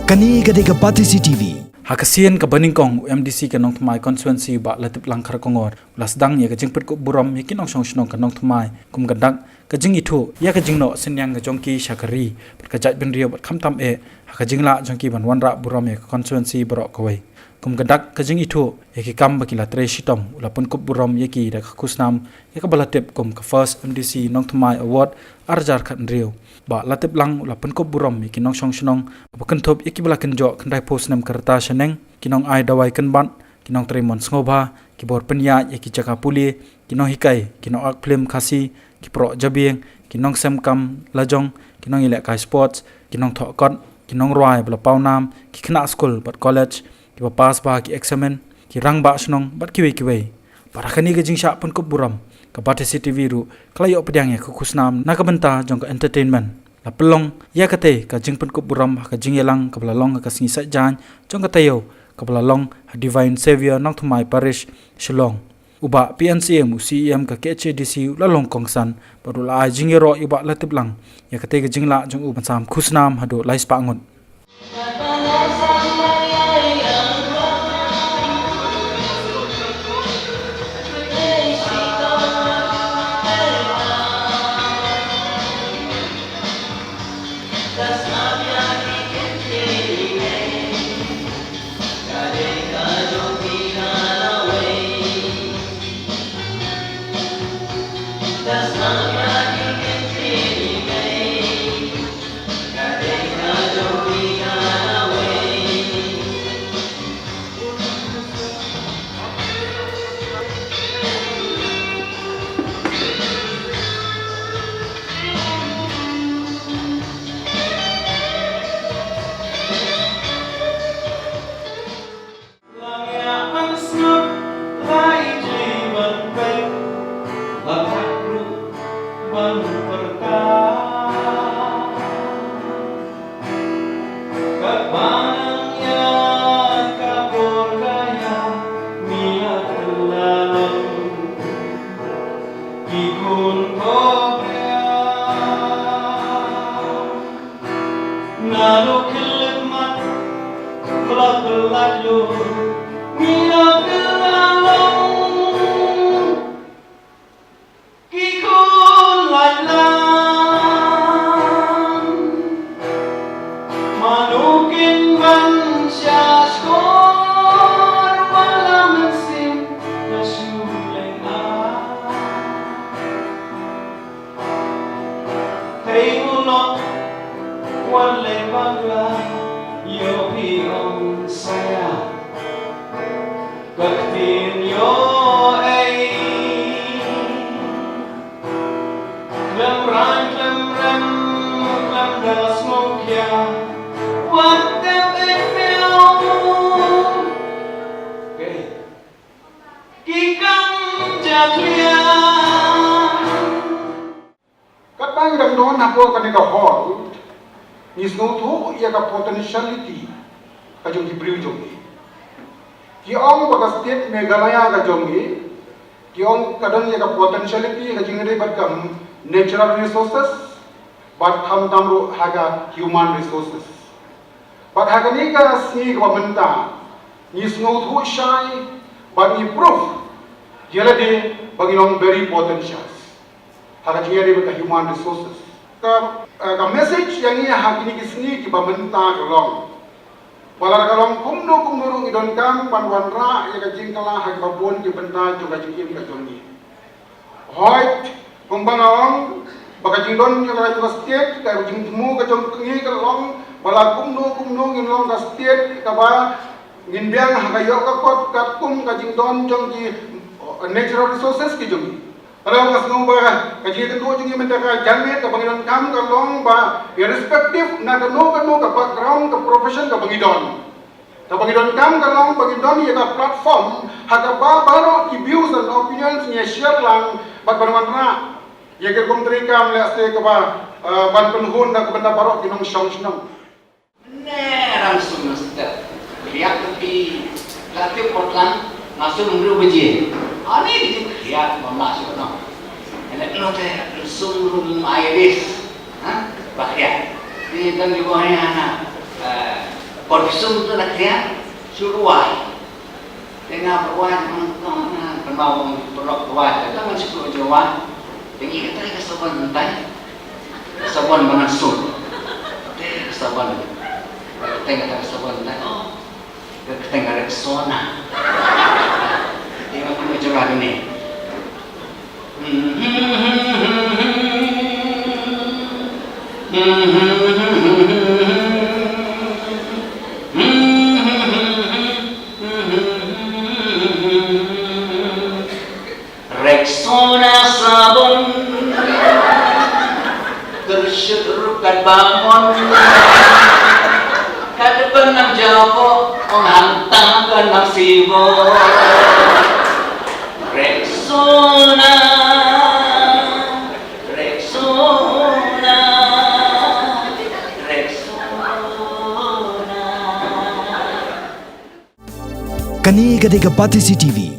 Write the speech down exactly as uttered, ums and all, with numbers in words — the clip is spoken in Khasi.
Kane ka dei ka Batesi T V. Ha ka sien kaba nyngkong, u M D C ka Nongthymmai Constituency, Bah Latiplang Kharkongor, u la sdang ïa ka jingpynkup burom ïa ki nongshong shnong ka Nongthymmai kum ka dak ka jingithuh ïa ka jingnoh synñiang ka jong ki sha ka ri bad ka jaitbynriew, bad khamtam eh ha ka jinglah jong ki ban wanrah burom ïa ka constituency baroh kawei. Kum ka dak ka jingithuh ïa ki kam ba ki la trei shitom, u la pynkup burom ïa ki da ka khusnam ïa kaba la tip kum ka First M D C Nongthymmai Award ar hajar khathynriew. Bah Latiplang u la pynkup burom ïa ki nongshong shnong, ba kynthup ïa kiba la kynjoh khyndaiphew snem ka rta shaneng, ki nongai dawai kynbat, ki nongtrei mon sngewbha, ki bor pynïaid ïa ki jaka pule, ki nonghikai, ki nongak phlim Khasi, ki proh jabieng, ki nongsem kam lajong, ki nongïalehkai sports, ki nongthoh kot, ki nongrwai ba la paw nam, ki khynnah skul bad college, kiba pass bha ki eksamin, ki rangbah shnong bad kiwei kiwei. Bad ha kane ka jingshah pynkup burom, ka Batesi T V ruh ka la ïoh pdiang ïa ka khusnam na ka bynta jong ka entertainment. La pynlong ïa katei ka jingpynkup burom ha ka jingïalang kaba la long ha ka sngi Saitjaiñ jong ka taïew, kaba la long ha Divine Saviour Nongthymmai Parish, Shillong. U Bah P N C M, u C E M ka K H A D C, u la long kongsan bad u la ai jingïaroh ïa u Bah Latiplang ïa katei ka jinglah jong u ban sam khusnam haduh lai spah ngut. Katba ngi dang don hapoh kane ka hall, ngi sngewthuh ïa ka potentiality ka jong ki briew jong ngi. Ki ong ba ka state Meghalaya ka jong ngi, ki ong ka don ïa ka potentiality ka jingïadei bad ka natural resources, bad khamtam ruh ha ka human resources. Bad ha kane ka sngi kaba mynta, ngi sngewthuh shai bad ngi proof ïa lade ba ngi long very potentials ha ka jingïadei bad ka human resources. Ka, eh, ka message ïa ngi ha kine ki sngi kiba mynta ka long ba lada ka long kumno kumno ruh ngi donkam ban wanrah ïa ka jingkylla ha kiba bun ki bynta jong ka jingim ka jong ngi. Hooid, kumba nga ong, ba ka jingdon jong ka state, ka jingthmu ka jong ngi ka long ba la kumno kumno ngin long ka state kaba ngin biang ha ka ïoh ka kot katkum ka jingdon jong ki, uh, natural resources ki jong ngi. Ka long, nga sngew ba ka jingïakynduh jong ngi mynta ka janmiet kaba ngi donkam ka long ba, irrespective na kano kano ka background, ka profession kaba ngi don, kaba ngi donkam ka long ba ngi don ïa ka platform ha kaba baroh ki views and opinions ngi ïa share lang bad ban wanrah ïa ki rukom treikam lehse kaba, eh, ban pynhun na ka bynta baroh ki nongshong shnong. Mynne nga dang sum step. Riak phi la tip potlang, nga sum hynriew baje. Ani ki jingkhriat ba ma shu nong. Ene kno te sum rum iris. Ha? Ba khriat. Ni dang ju boh ni hana. Eh, Bor sum tu na kria, shu ruai. Te nga ruai, man ko na, kena ong perlok ruai, te tangan shu ruai. Te ngi kata ka sabon entai. Ka sabon mangan sum. Te ka sabon. Te kata ka sabon entai. Oh. Ka kata ka Rexona. Te nga kena jera ni. Rexona sabon. Tersyut rukat bangun. Kada benang jabo, ong hantang benang sibo. Rexona, Rexona, Rexona. Kane ka dei ka Batesi T V.